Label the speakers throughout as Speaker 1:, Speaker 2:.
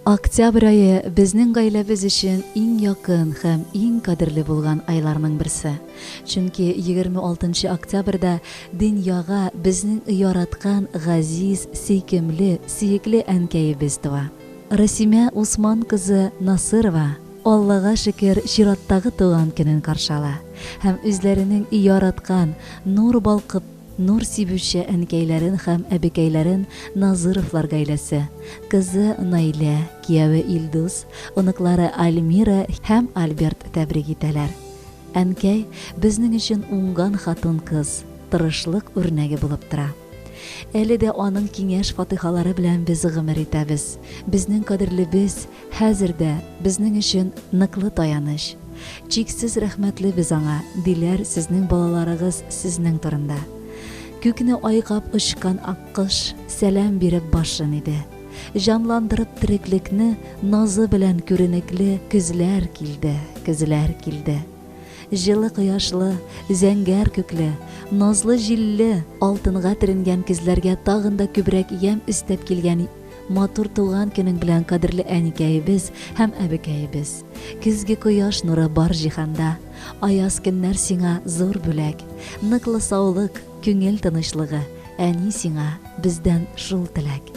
Speaker 1: Октябрь ае безнең гаиләбез өчен иң якын һәм иң кадерле булган айларның берсе. Чөнки 26 нчы октябрьдә дөньяга безнең яраткан, газиз, сөйкемле, сөекле әнкәебез туа. Расимә Усман кызы Насырова, Аллага шөкер, чираттагы туган көнен каршы ала һәм үзләренең яраткан, нур балкып, нур сибүче әнкәйләрен һәм әбекәйләрен Назыровлар гаиләсе, кызы Наилә, кияве Илдус, оныклары Альмира һәм Альберт тәбрик итәләр. Әнкәй, безнең өчен уңган хатын-кыз, тырышлык үрнәге булып тора. Әле дә аның киңәш-фатыйхалары белән без гомер итәбез. Безнең кадерлебез, хәзер дә безнең өчен ныклы таяныч. Чиксез рәхмәтле без аңа, диләр сезнең балаларыгыз сезнең турында. Күкне айкап очкан аккош сәлам биреп башын иде. Җанландырып тереклекне назы белән күренекле көзләр килде, көзләр килде. Җылы кояшлы, зәңгәр күкле, назлы җилле, алтынга төренгән көзләргә тагын да күбрәк ямь өстәп килгән матур туган көнең белән кадерле әникәебез һәм әбекәебез! Көзге кояш нуры бар җиһанда, аяз көннәр сиңа зур бүләк. Ныклы саулык, күңел тынычлыгы, әни сиңа бездән шул теләк.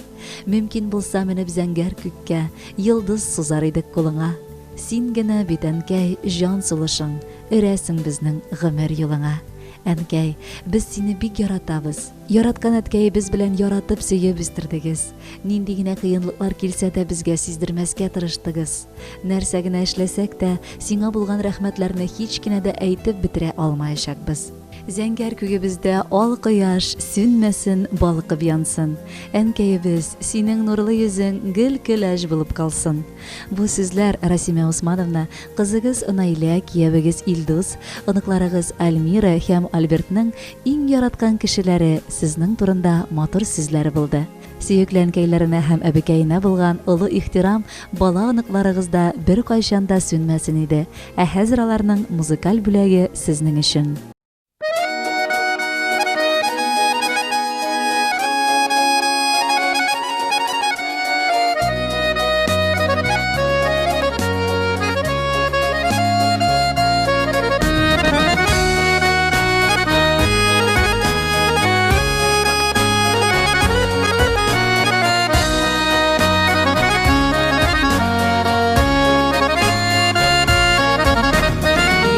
Speaker 1: Мөмкин булса менеп зәңгәр күккә, йолдыз сузар идек кулыңа. Син генә бит, әнкәй, җан сулышың, өрәсең безнең гомер юлыңа. Әнкәй, без сине бик яратабыз. Яраткан әткәебез белән яратып сөеп үстердегез. Нинди генә кыенлыклар килсә дә безгә сиздермәскә тырыштыгыз. Нәрсә генә эшләсәк тә, сиңа булган рәхмәтләрне һич кенә дә әйтеп бетерә алмаячакбыз. Зәңгәр күгебездә ал кояш сүнмәсен, балкып янсын. Әнкәебез, синең нурлы йөзең гел көләч булып калсын. Бу сүзләр, Расимә Усмановна, кызыгыз Наилә, киявегез Илдус, оныкларыгыз Альмира һәм Альбертның иң яраткан кешеләре сезнең турында матур сүзләре булды. Сөекле әнкәйләренә һәм әбекәенә булган олы ихтирам бала-оныкларыгызда беркайчан да сүнмәсен иде. Ә хәзер аларның музыкаль бүләге сезнең өчен.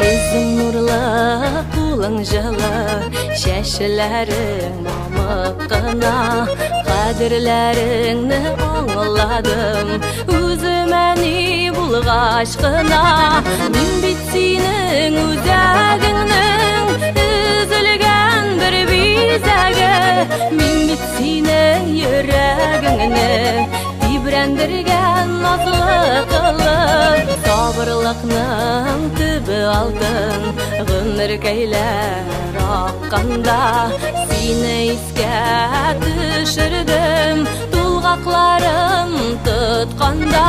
Speaker 2: Йөзең нурлы, кулың җылы, чәчләрең мамык кына. Кадерләреңне аңладым, үземә ни булгач кына. Мин бит синең үзәгеңнең өзелгән бер бизәге. Мин бит синең йөрәгеңне тибрәндергән назлы кылык. Сабырлыкның төбе алтын, гомеркәйләр акканда сине искә төшердем, тулгакларым тотканда.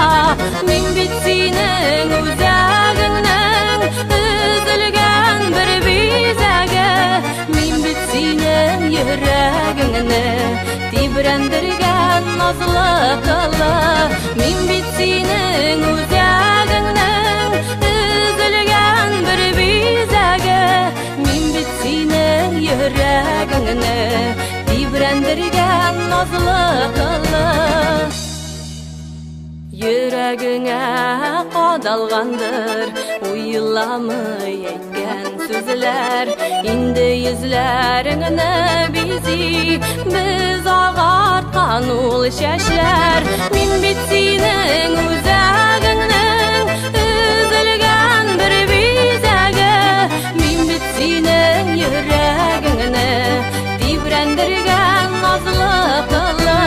Speaker 2: Мин бит синең үзәгеңнең өзелгән бер бизәге. Мин бит синең йөрәгеңне тибрәндергән назлы кылы. Мин бит синең үзәгеңнең өзелгән бер бизәге. Мин бит синең йөрәгеңне тибрәндергән назлы кылы. Йөрәгеңә кадалгандыр уйламый әйткән сүзләр. Инде йөзләреңне бизи без агарткан ул чәчләр. Мин бит синең үзәгеңнең өзелгән бер бизәге. Мин бит синең йөрәгеңне тибрәндергән назлы кылы.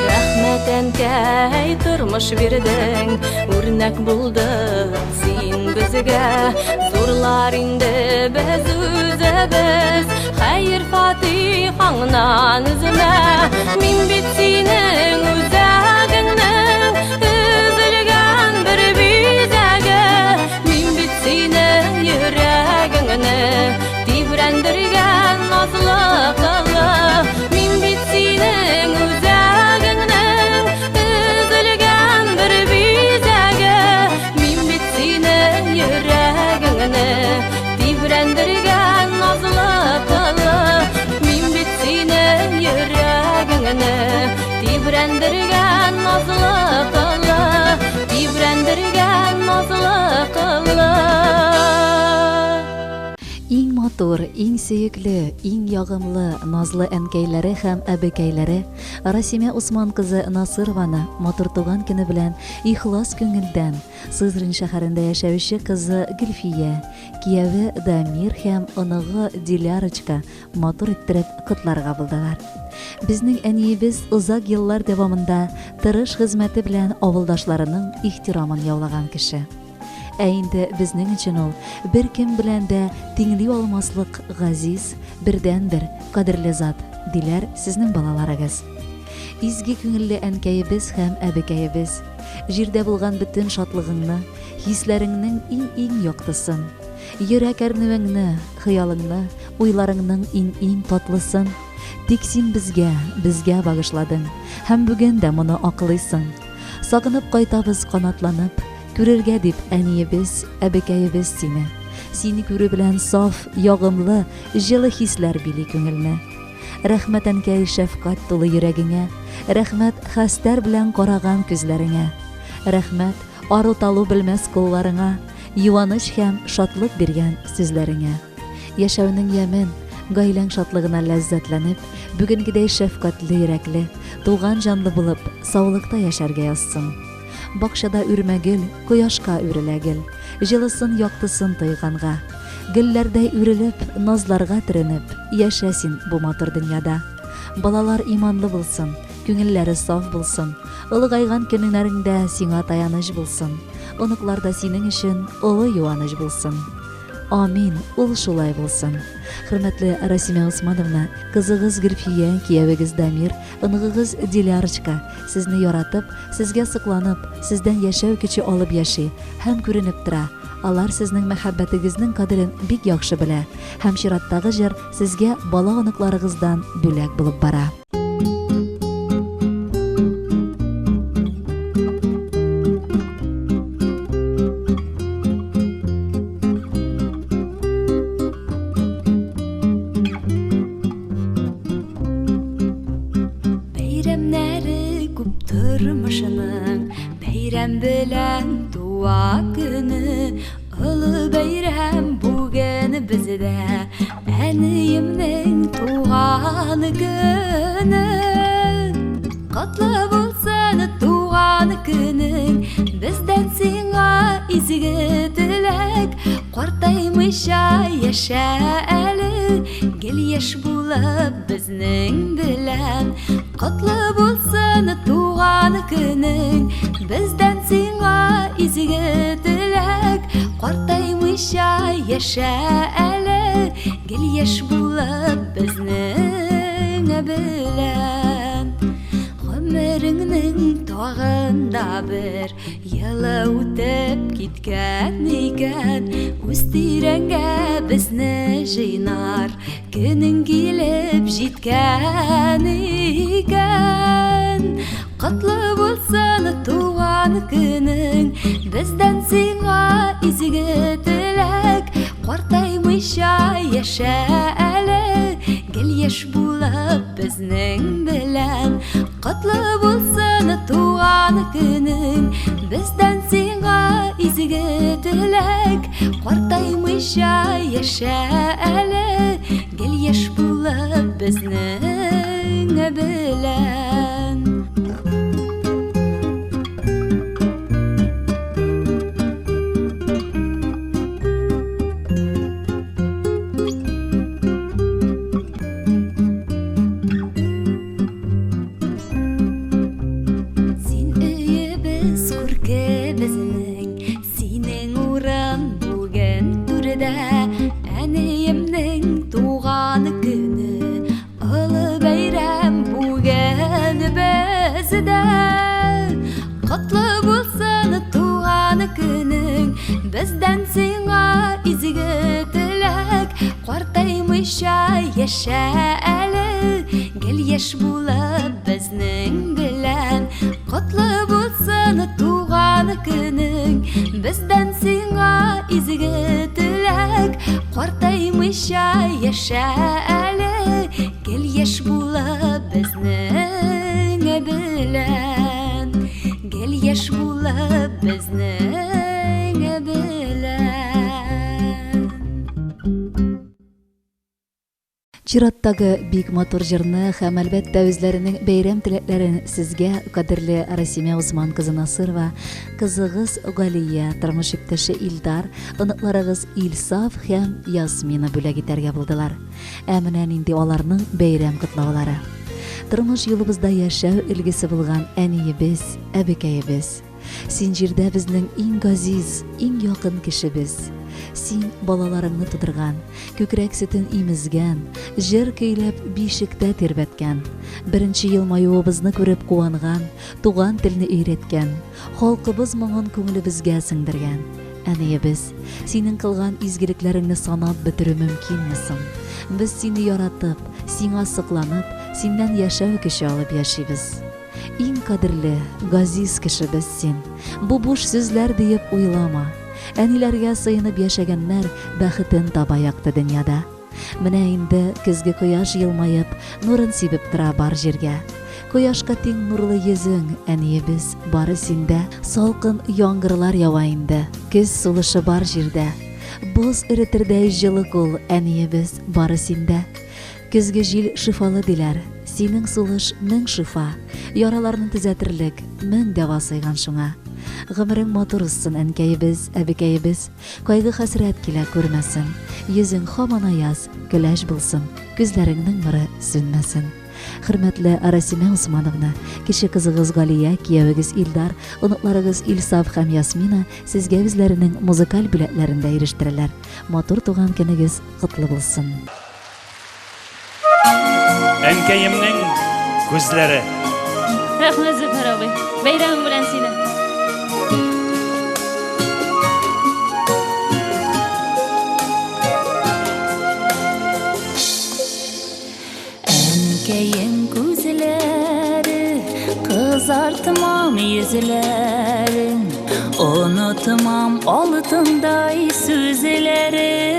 Speaker 2: Рәхмәт, әнкәй, тормыш бирдең, үрнәк булдың син безгә. Зурлар инде без үзебез, хәер фатихаңнан өзмә. Мин бит синең үзәгеңнең өзелгән бер
Speaker 1: матур, иң сөекле, иң ягымлы, назлы әнкәйләре һәм әбекәйләре Расимә Усман кызы Насырованы матур туган көне белән ихлас күңелдән Сызрань шәһәрендә яшәүче кызы Гөлфия, кияве Дамир һәм оныгы Дилярочка матур иттереп котларга булдылар. Безнең әниебез озак еллар дәвамында тырыш хезмәте белән авылдашларының ихтирамын яулаган кеше. Ә инде безнең өчен ул беркем белән дә тиңли алмаслык газиз, бердәнбер, кадерле зат, диләр сезнең балаларыгыз. Изге күңелле әнкәебез һәм әбекәебез, җирдә булган бөтен шатлыгыңны, хисләреңнең иң-иң яктысын, йөрәк әрнүеңне, хыялыңны, уйларыңның иң-иң татлысын тик син безгә, безгә багышладың һәм бүген дә моны аклыйсың. Сагынып кайтабыз канатланып, Күрергә дип, әниебез, әбекәебез сине. Сине күрү белән саф, ягымлы, җылы хисләр били күңелне. Рәхмәт, әнкәй, шәфкать тулы йөрәгеңә, Рәхмәт, хәстәр белән караган күзләреңә. Рәхмәт, ару-талу белмәс кулларыңа, Юаныч һәм шатлык биргән сүзләреңә. Яшәүнең ямен, гаиләң шатлыгына ләззәтләнеп, бүгенгедәй шәфкатьле йөрәкле, туган җанлы булып, саулыкта яшәргә язсын. Бакчада үрмә гөл, кояшка үрелә гел, Җылысын, яктысын тойганга. Гөлләрдәй үрелеп, назларга төренеп, Яшә син бу матур дөньяда. Балалар иманлы булсын, күңелләре саф булсын, Олыгайган көннәреңдә сиңа таяныч булсын, Оныклар да синең өчен олы юаныч булсын. Амин, ул шулай булсын. Хөрмәтле Расимә Усмановна, кызыгыз Гөлфия, киявегез Дамир, оныгыгыз Дилярочка сезне яратып, сезгә сокланып, сездән яшәү көче алып яши һәм күренеп тора, алар сезнең мәхәббәтегезнең кадерен бик яхшы белә һәм чираттагы җыр сезгә бала-оныкларыгыздан бүләк булып бара.
Speaker 2: Бәйрәмнәре күп тормышының, бәйрәм белән туа көне. Олы бәйрәм бүген бездә, әниемнең туган көне. Котлы булсын туган көнең, бездән сиңа изге теләк. Картаймыйча яшә әле, гел яшь булып безнең белән. Котлы булсын туган көнең, бездән сиңа изге теләк. Картаймыйча яшә әле, гел яшь булып безнең белән. Гомереңнең тагын да бер елы үтеп киткән икән, үз тирәңгә безне җыйнар көнең килеп җиткән икән. Котлы булсын туган көнең, бездән сиңа изге теләк. Картаймыйча яшә әле, гел яшь булып безнең белән. Котлы булсын туган көнең, бездән сиңа изге теләк. Картаймыйча яшә әле, гел яшь булып безнең белән. Син өебез, күрке безнең, синең урын бүген түрдә. Әниемнең туган көне, олы бәйрәм бүген бездә. Котлы булсын туган көнең, бездән сиңа изге теләк. Картаймыйча яшә әле, гел яшь булып безнең белән. Котлы булсын туган көнең, бездән сиңа изге теләк. Картаймыйча яшә әле, гел яшь булып безнең белән. Гел яшь булып безнең белән.
Speaker 1: Чираттагы бик матур җырны һәм, әлбәттә, үзләренең бәйрәм теләкләрен сезгә, кадерле Расимә Усман кызы Насырова, кызыгыз Галия, тормыш иптәше Илдар, оныкларыгыз Илсаф һәм Ясмина бүләк итәргә булдылар. Ә менә нинди аларның бәйрәм котлаулары. Тормыш юлыбызда яшәү өлгесе булган әниебез, әбекәебез. Син җирдә безнең иң газиз, иң якын кешебез. Син балаларыңны тудырган, күкрәк сөтен имезгән, җыр көйләп бишектә тирбәткән, беренче елмаюыбызны күреп куанган, туган телне өйрәткән, халкыбыз моңын күңелебезгә сеңдергән. Әниебез, синең кылган изгелекләреңне санап бетерү мөмкинме соң? Без сине яратып, сиңа сокланып, синнән яшәү көче алып яшибез. Иң кадерле, газиз кешебез син. Бу буш сүзләр диеп уйлама. Әниләргә сыенып яшәгәннәр бәхетен таба якты дөньяда. Менә инде көзге кояш елмаеп, нурын сибеп тора бар җиргә. Кояшка тиң нурлы йөзең, әниебез, бары синдә. Салкын яңгырлар ява инде, көз сулышы бар җирдә. Боз эретердәй җылы кул, әниебез, бары синдә. Көзге җил шифалы диләр. Синең сулыш мең шифа. Яраларны төзәтерлек, мең дәва сыйган шуңа. Гомерең матур узсын, әнкәебез, әбекәебез. Кайгы-хәсрәт килә күрмәсен. Йөзең һаман аяз, көләч булсын, күзләреңнең нуры сүнмәсен. Хөрмәтле Расимә Усмановна, кече кызыгыз Галия, киявегез Илдар, оныкларыгыз Илсаф һәм Ясмина сезгә үзләренең музыкаль бүләкләрен дә ирештерәләр. Матур туган көнегез котлы булсын!
Speaker 3: Әнкәемнең күзләре.
Speaker 4: Рәхмәт, Зөфәр абый. Бәйрәмең белән сине.
Speaker 2: Әнкәем күзләре, кызартмам йөзләрен, онытмам алтындай сүзләрен.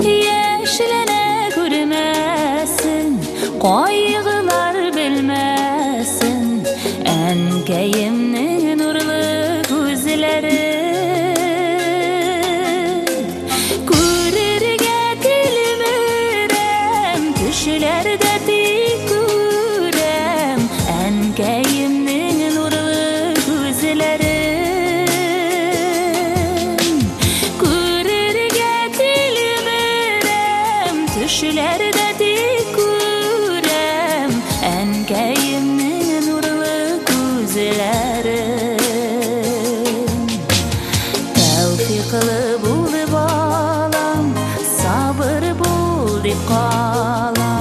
Speaker 2: Яшьләнә күрмәсен, кайгылар белмәсен, әнкәемнең нурлы күзләре. Күрергә тилмерәм, төшләрдә тик күрәм, әнкәемнең нурлы күзләрен. Күрергә тилмерәм, төшләрдә тик күрәм, әнкәемнең нурлы күзләрен. Тәүфиклы бул, балам, сабыр бул дип кала.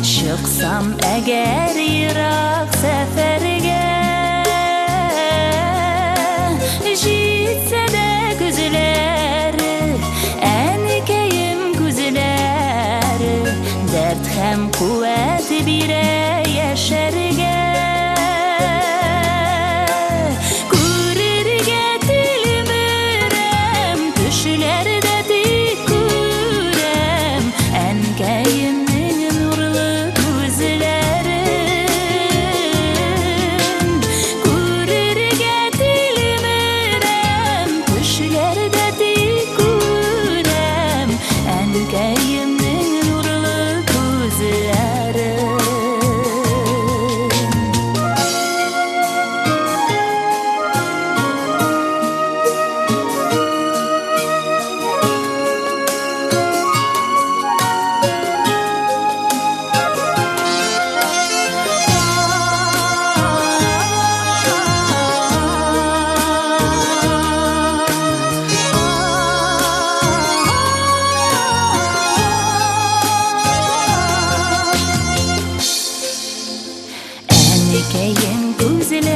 Speaker 2: Чыксам әгәр ерак сәфәргә, җитсә дә күзләре, әнкәем күзләре, дәрт һәм куәт бирә яшәргә. Күрергә тилмерәм, төшләрдә тик күрәм, әнкәемнең нурлы күзләрен. Күрергә тилмерәм, төшләрдә тик күрәм, әнкәемнең нурлы күзләрен. Әнкәем күзләре.